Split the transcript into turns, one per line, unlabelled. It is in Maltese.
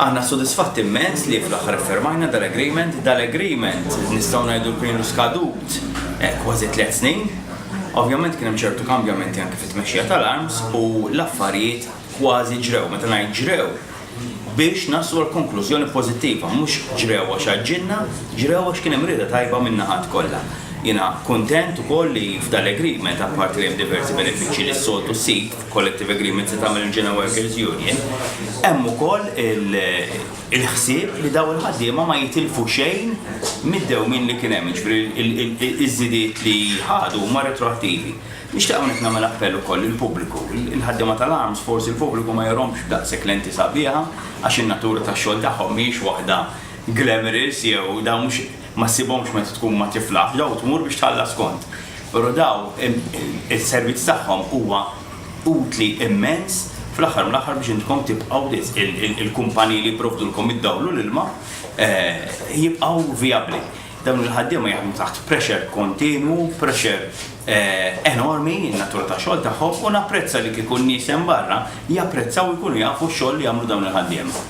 Aħna sodisfatti immens li fl-aħħar iffirmajna dal-agreement. Dal-agreement nistgħu ngħidu kien ilu skadut kważi 3 snin. Ovvjament kien hemm ċertu kambjamenti anke fit-tmexxija tal-ARMS u l-affarijiet kważi ġrew. Meta ngħid ġrew, biex naslu għal konklużjoni pożittiva, mhux ġrew għax għaġġilna, ġrew għax kien hemm rieda tajba min-naħat kollha. Jiena kuntent ukoll li f'dal-agreement, apparti li hemm diversi benefiċċji li s-soltu ssib f'collective agreements li tagħmel il-General Workers Union, hemm ukoll il-ħsieb li dawn il-ħaddiema ma jitilfu xejn mid-dewmien li kien hemm, jiġifieri iż-żidiet li ħadu huma retroattivi. Nixtieq hawnhekk nagħmel appell ukoll lill-pubbliku. Il-ħaddiema tal-ARMS forsi l-pubbliku ma jarhomx b'daqshekk lenti sabiħa għax in-natura tax-xogħol tagħhom mhijiex waħda glamorous jew dawn mhux ma ssibhomx meta tkun ma tiflaħx, dawn tmur biex tħallas kont. Però dawn is-servizz tagħhom huwa utli immens fl-aħħar mill-aħħar biex intkom tibqgħu il-kumpaniji li jipprovdulkom id-dawl u l-ilma jibqgħu vijabbli. Dawn il-ħaddiema jaħdmu taħt pressure kontinwu, pressure enormi, in-natura tax-xogħol tagħhom, u napprezza li kieku n-nies hemm barra japprezzaw u jkunu jafu x-xogħol li jagħmlu dawn il-ħaddiema.